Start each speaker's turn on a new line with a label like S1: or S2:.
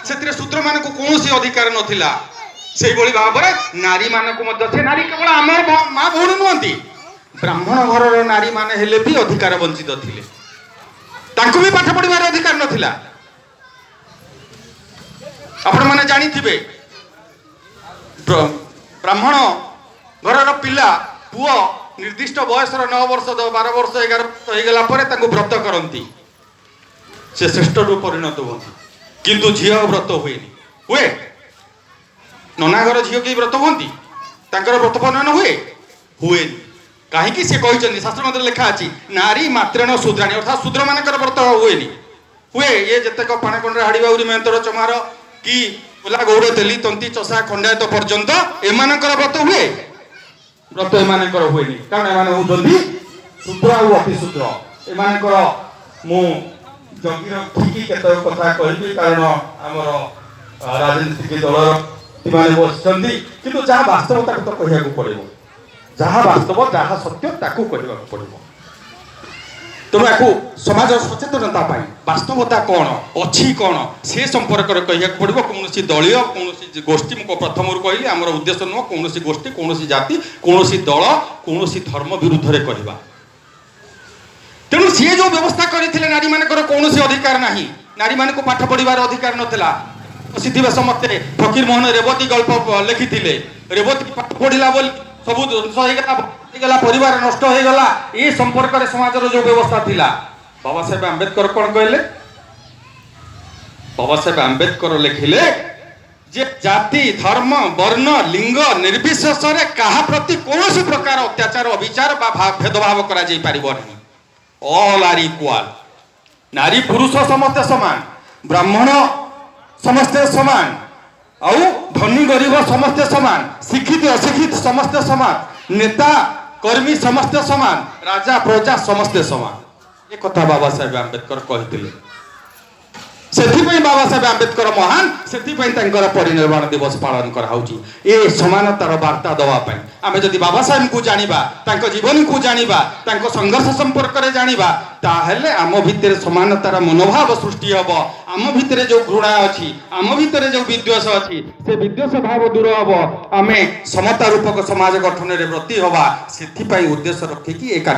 S1: ସେଥିରେ ଶୂଦ୍ରମାନଙ୍କୁ କୌଣସି ଅଧିକାର ନଥିଲା। ସେଇଭଳି ଭାବରେ ନାରୀମାନଙ୍କୁ ମଧ୍ୟ, ସେ ନାରୀ କେବଳ ଆମର ମା ଭଉଣୀ ନୁହନ୍ତି, ବ୍ରାହ୍ମଣ ଘରର ନାରୀମାନେ ହେଲେ ବି ଅଧିକାର ବଞ୍ଚିତ ଥିଲେ। ତାଙ୍କୁ ବି ପାଠ ପଢିବାର ଅଧିକାର ନଥିଲା। ଆପଣମାନେ ଜାଣିଥିବେ, ବ୍ରାହ୍ମଣ ଘରର ପିଲା ପୁଅ ନିର୍ଦ୍ଦିଷ୍ଟ ବୟସର 9 ବର୍ଷ, 12 ବର୍ଷ, 11 ବର୍ଷ ହେଇଗଲା ପରେ ତାଙ୍କୁ ବ୍ରତ କରନ୍ତି, ସେ ଶ୍ରେଷ୍ଠ ରୂପ ପରିଣତ ହୁଅନ୍ତି। କିନ୍ତୁ ଝିଅ ବ୍ରତ ହୁଏନି। ହୁଏ? ନନା ଘର ଝିଅ କେହି ବ୍ରତ ହୁଅନ୍ତି? ତାଙ୍କର ବ୍ରତ ପରିଣନ ହୁଏ? ହୁଏନି। କାହିଁକି? ସେ କହିଛନ୍ତି, ଶାସ୍ତ୍ର ମଧ୍ୟରେ ଲେଖା ଅଛି, ନାରୀ ମାତ୍ରେଣ ଶୂଦ୍ରାଣୀ, ଅର୍ଥାତ୍ ଶୂଦ୍ର ମାନଙ୍କର ବ୍ରତ ହୁଏନି। ହୁଏ ଇଏ ଯେତେକ ପାଣକଣ୍ଡରେ, ହାଡ଼ିବାଉରି, ମେନ୍ତର, ଚମାର କି ଓଲା, ଗୌଡ଼, ତେଲି, ତନ୍ତି, ଚଷା, ଖଣ୍ଡାୟତ ପର୍ଯ୍ୟନ୍ତ ଏମାନଙ୍କର ବ୍ରତ ହୁଏ? ବ୍ରତ ଏମାନଙ୍କର ହୁଏନି, କାରଣ ଏମାନେ ହଉଛନ୍ତି ଶୂଦ୍ର ଆଉ ଅତିଶୂଦ୍ର। ଏମାନଙ୍କର ମୁଁ ଜଗି ରଖିକି କେତେକ କଥା କହିବି, କାରଣ ଆମର ରାଜନୀତିକ ଦଳର ମାନେ ବସିଛନ୍ତି। କିନ୍ତୁ ଯାହା ବାସ୍ତବ ତାକୁ ତ କହିବାକୁ ପଡିବ। ଯାହା ବାସ୍ତବ, ଯାହା ସତ୍ୟ, ତାକୁ କହିବାକୁ ପଡିବ। ତେଣୁ ୟାକୁ ସମାଜ ସଚେତନତା ପାଇଁ ବାସ୍ତବତା କ'ଣ ଅଛି, କ'ଣ ସେ ସମ୍ପର୍କରେ କହିବାକୁ ପଡ଼ିବ। କୌଣସି ଦଳୀୟ, କୌଣସି ଗୋଷ୍ଠୀ, ମୁଁ ପ୍ରଥମରୁ କହିଲି, ଆମର ଉଦ୍ଦେଶ୍ୟ ନୁହଁ କୌଣସି ଗୋଷ୍ଠୀ, କୌଣସି ଜାତି, କୌଣସି ଦଳ, କୌଣସି ଧର୍ମ ବିରୁଦ୍ଧରେ କହିବା। ତେଣୁ ସିଏ ଯୋଉ ବ୍ୟବସ୍ଥା କରିଥିଲେ, ନାରୀମାନଙ୍କର କୌଣସି ଅଧିକାର ନାହିଁ, ନାରୀମାନଙ୍କୁ ପାଠ ପଢ଼ିବାର ଅଧିକାର ନଥିଲା। ବସିଥିବେ ସମସ୍ତେ, ଫକୀର ମୋହନ ରେବତୀ ଗଳ୍ପ ଲେଖିଥିଲେ। ରେବତୀ ପାଠ ପଢିଲା ବୋଲି ସବୁ ଧ୍ୱଂସ ହେଇଗଲା, ହେଇଗଲା, ପରିବାର ନଷ୍ଟ ହେଇଗଲା। ଏ ସମ୍ପର୍କରେ ସମାଜର ଯୋଉ ବ୍ୟବସ୍ଥା ଥିଲା, ବାବା ସାହେବ ଆମ୍ବେଦକର କଣ କହିଲେ? ବାବା ସାହେବ ଆମ୍ବେଦକର ଲେଖିଲେ ଯେ ଜାତି, ଧର୍ମ, ବର୍ଣ୍ଣ, ଲିଙ୍ଗ ନିର୍ବିଶେଷରେ କାହା ପ୍ରତି କୌଣସି ପ୍ରକାର ଅତ୍ୟାଚାର, ଅବିଚାର ବା ଭେଦଭାବ କରାଯାଇ ପାରିବ ନାହିଁ। All are equal. ନାରୀ ପୁରୁଷ ସମସ୍ତେ ସମାନ, ବ୍ରାହ୍ମଣ ସମସ୍ତେ ସମାନ, ଆଉ ଧନୀ ଗରିବ ସମସ୍ତେ ସମାନ, ଶିକ୍ଷିତ ଅଶିକ୍ଷିତ ସମସ୍ତେ ସମାନ, ନେତା କର୍ମୀ ସମସ୍ତେ ସମାନ, ରାଜା ପ୍ରଜା ସମସ୍ତେ ସମାନ। ଏ କଥା ବାବା ସାହେବ ଆମ୍ବେଦକର କହିଥିଲେ। ସେଥିପାଇଁ ବାବା ସାହେବ ଆମ୍ବେଦକର ମହାନ। ସେଥିପାଇଁ ତାଙ୍କର ପରିନିର୍ବାଣ ଦିବସ ପାଳନ କରାହଉଛି, ଏ ସମାନତାର ବାର୍ତ୍ତା ଦେବା ପାଇଁ। ଆମେ ଯଦି ବାବା ସାହେବଙ୍କୁ ଜାଣିବା, ତାଙ୍କ ଜୀବନୀକୁ ଜାଣିବା, ତାଙ୍କ ସଂଘର୍ଷ ସମ୍ପର୍କରେ ଜାଣିବା, ତାହେଲେ ଆମ ଭିତରେ ସମାନତାର ମନୋଭାବ ସୃଷ୍ଟି ହେବ। ଆମ ଭିତରେ ଯୋଉ ଘୃଣା ଅଛି, ଆମ ଭିତରେ ଯୋଉ ବିଦ୍ୱେଷ ଅଛି, ସେ ବିଦ୍ୱେଷ ଭାବ ଦୂର ହେବ। ଆମେ ସମତା ରୂପକ ସମାଜ ଗଠନରେ ବ୍ରତୀ ହବା। ସେଥିପାଇଁ ଉଦ୍ଦେଶ୍ୟ ରଖିକି ଏ କାର୍ଯ୍ୟ